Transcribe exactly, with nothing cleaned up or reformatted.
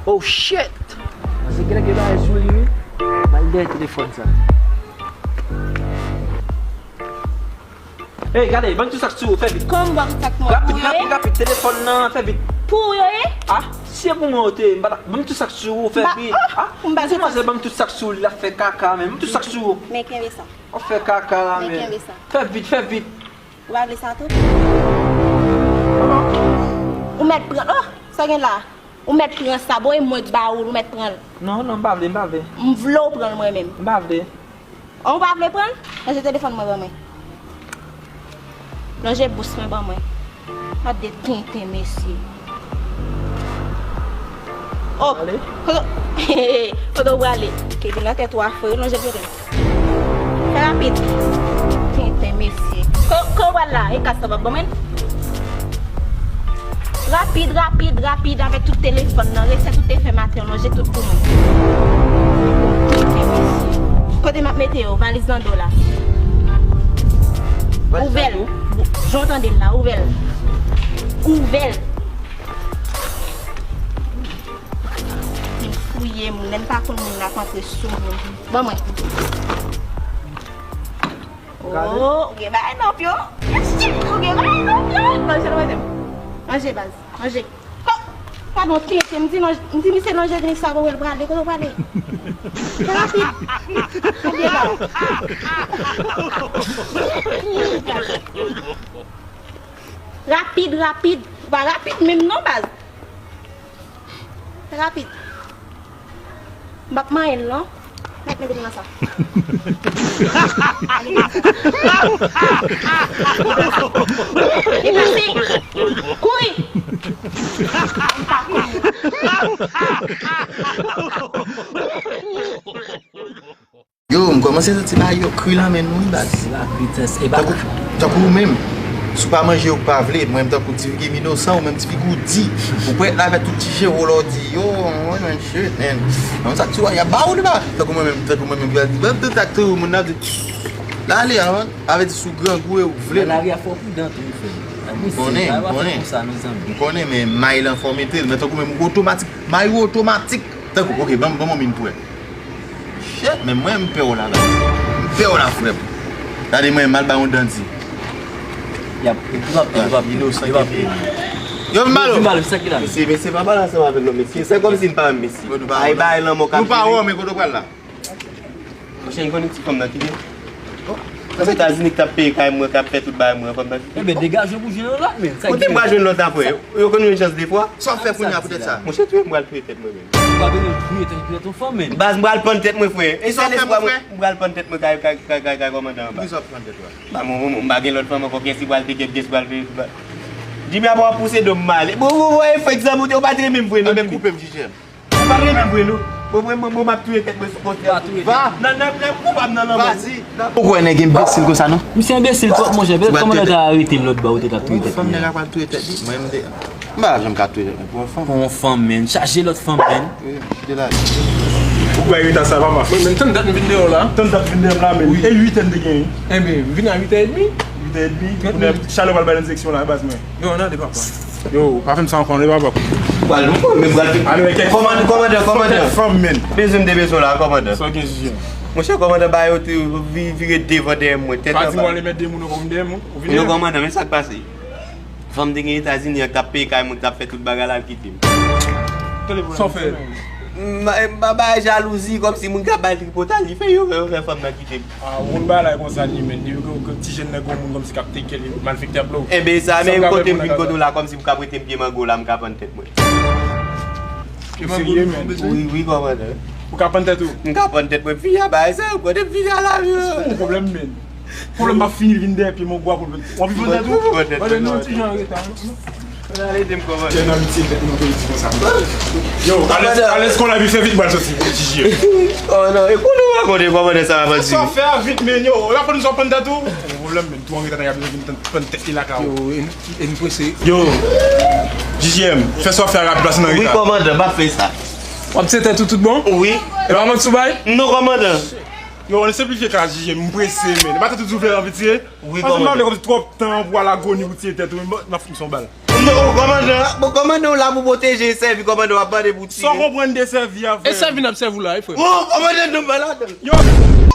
Oh shit! Manzè genlè gen bagay sou li, wi. M al dèyè telefòn sa. Ey, gade, ban m tout sa k sou ou, fè vit. Kòman m ba tout sa k mwen pou yo ye? Rapid, rapid, rapid, telefòn nan, fè vit. Pou yo ye? Ah, si e pou mwen ou te ye, m pa ta, ban m tout sa k sou ou, fè vit. Ah, m ba tout sa. Manzè, ban m tout sa k sou ou, li la fè kaka, men ban m tout sa k sou ou. Men kenbe sa. W ap fè kaka la, men. Men kenbe sa. Fè vit, fè vit. Ou pa vle sa tou? Ou mèt pran, oh, sa gen la? Ou mèt pran sa, bon, e mwen k ba ou l, ou mèt pran l. Non, non, m pa vle, m pa vle. M vle w pran l mwen menm. M pa vle. An, ou pa vle pran l? Lonje telefòn mwen ban mwen. Lonje bous mwen ban mwen. Gad de tenten, mesye. Oh, ale. Kote, kote w prale? Kevin nan tèt ou a fre, lonje tenten. Fè rapid. Tenten, mesye. Ko, ko w pral la? E kas sa w ap ban mwen? Rapid, rapid, rapid, avèk tout telefòn nan. Resèt ou te fè maten an, lonje tout pou mwen. Tenten, mesye. Kote m ap mete yo? Valiz nan do la. Ouvè l. Jan w tande l la, ouvè l. Ouvè l. Fouye moun, lè n pa konn moun n ap antre sou moun. Ban mwen. Oh, ou gen bagay nan pye w. Shit, ou gen bagay nan pye w. Manje, manje. Manje, baz. Manje. Oh, padon, tenten, m di non, m di misye lonje dri sa, kote l prale, kote w prale? Fè rapid. Manje, baz. Rapid, rapid. Ou pa rapid menm non, baz. Rapid. M p ap manyen l non. Mèt mete m nan sa. Li pase. Kouri. M pa kouri. Yo, m kòmanse santi bagay yo kri lan men nou wi baz. La vitès e ba. Tankou, tankou ou menm, si w pa manje ou pa vle, mwen menm tankou ti fi ki inosan, ou menm ti fi ki ou di, ou prèt la avèk tout ti je w la w di, yo, mwen menm shit, man. Nan sa k sou a, y ap ba ou li ba. Tankou mwen menm, tankou mwen menm, ki al di, ban m tout sa k sou ou, moun nan di, la ale, avan, avè di sou grangou e ou vle. Nan lari a fò pridan tou, wi, frè m. M konnen, m konnen. M konnen, men may lan fò mete l, men tankou menm ou otomatik, may ou otomatik. Tankou, ok, ban m, ban m yon min pou wè. Shit, men mwen m pè w la, la. M pè w la, frè m. Gade mwen, m al ba yon dandi. Y ap, li p ap, li p ap, li p ap. Yo, m balo. Yo, m balo, sa ki la? Mesye, mesye, pa pale ansanm avèk lòt mesye. Se kòmsi n pa menm mesye. Ay, bay lanmò k ap vini. Nou pa wè, men kote w pral la? Monchè, n konnen ti fanm nan kite. Ozetazini k t ap peye kay mwen, k ap fè tout bagay mwen, fanm nan kite. Enben, degaje w pou jwenn yon lòt, men. Kote m pral jwenn lòt apre? Yo konn yon chans de fwa. Sa w ap fè kounye a poutèt sa? Monchè, touye m, m pral touye tèt mwen, men. Ou pa bezwen touye tèt, touye tèt yon fanm, men. Baz, m pral pann tèt mwen, frè. E sèl espwa mwen, m pral pann tèt mwen kay, kay, kay, kay, kay kòmandan an, baz. Kisa w ap pann tèt ou a? Ba, mwen, mwen, m pa gen lòt fanm ankò, kiyès ki pral te kèt, kiyès ki pral te, ba. Jimmy apa w ap pouse do m male. Bon, bon, bon, e frè, egzanp, ou pa t renmen m vre, non, menm. Koupe m, J J M. Ou pa t renmen m vre, non. Bon, mwen, mwen, mwen, m ap touye tèt mwen sou kontrè. Va. Nan, nan, nan, koupab nan lanmò. Ou kwè nèg enbesil konsa, non? Misye enbesil twòp, monchè. Petèt kòmandan ta arete l lòt bò, ou te t ap touye tèt li. Fanm nèg la pral touye tèt li. Mwen, m te, m pa janm ka touye tèt mwen pou yon fanm. Pou yon fanm, men. Chaje lòt fanm, men. Wi, chite la. Ou bay reta sa, papa. Mwen, men, tann dat m vin deyò la. Tann dat m vin deyò la, men. Wi. E uit è m te genyen. Enben, m vin a uit è edmi. Uit è edmi. Kounye a, chalè pral bay enjeksyon la, baz mwen. Yo, ann ale, papa. Yo, pa fè m sa ankò, non, papa. Pral nou, men pral. Kòmandan, kòmandan, kòmandan. Fòk tèt fanm, men. Bezwen m te bezwen la, kòmandan. Sa w gen, J J M? Monchè, kòmandan, ba yo te vi-, vire devan dèyè mwen. Tèt anba. Pa di m w ale mèt de moun ankò, m dèyè m, ou vini. Non, kòmandan, men sa k pase. Fanm te gen Etazini an k t ap peye kay mwen, k t ap fè tout bagay la, l kite m. Sa w fè? M, m, m pa bay jalouzi, kòmsi moun k ap bay tripotay, li fè yo fè, yo fè fanm nan kite m. Ah, ou konn bagay la e konsa li ye, men. Depi ke, ke ti jèn nan granmoun kòmsi k ap teke li, malfektè ap blow. Enben, sa menm, kote m vin kote w la, kòmsi m ka prete m pye mango la, m ka pann tèt mwen. Pye mango serye, men. Wi, wi, kòmandan. Ou ka pann tèt ou? M ka pann tèt mwen, fi a bay sa, kote fi a la, yo. Ou pwoblèm, men. Pwoblèm pa fini vin dèyè pye mango a, pwoblèm. W ap pann tèt ou? Pann tèt mwen, non, ti jan reta, non? Nan ale de m kòmandan. Jèn amitié tèt nou peyi di konsa. Yo, alèz, alèz kon lavi fè vit, m pral soti, J J M. Oh non, e konnen w rakonte kòmandan sa va di. Sa fè a vit, men yo, w ap konn sa w pann tèt ou? Pwoblèm, men, tou anreta nèg ap vin tann pann tèt li lakay ou. Yo, e n, e n prese. Yo, J J M, fè sa w fè a rapid, pase nan reta. Wi, kòmandan, m ap fè sa. W ap tiye tèt ou tout bon? Wi. E pa manti w bay? Non, kòmandan. Yo, ann senplifye klas, J J M, m prese, men. E pa tèt ou di w fè anvi tiye? Wi, kòmandan. Pase m pa vle kòmsi twòp tan pou al agoni pou tiye tèt ou, men m ap fout misye yon bal. Non, kòmandan, bon, kòmandan w la pou pwoteje e sèvi, kòmandan w ap mande pou tire. Sa w konprann de sèvi a, frè? E sèvi n ap sèvi w la, wi, frè. Oh, kòmandan, nou pa ladan. Yo.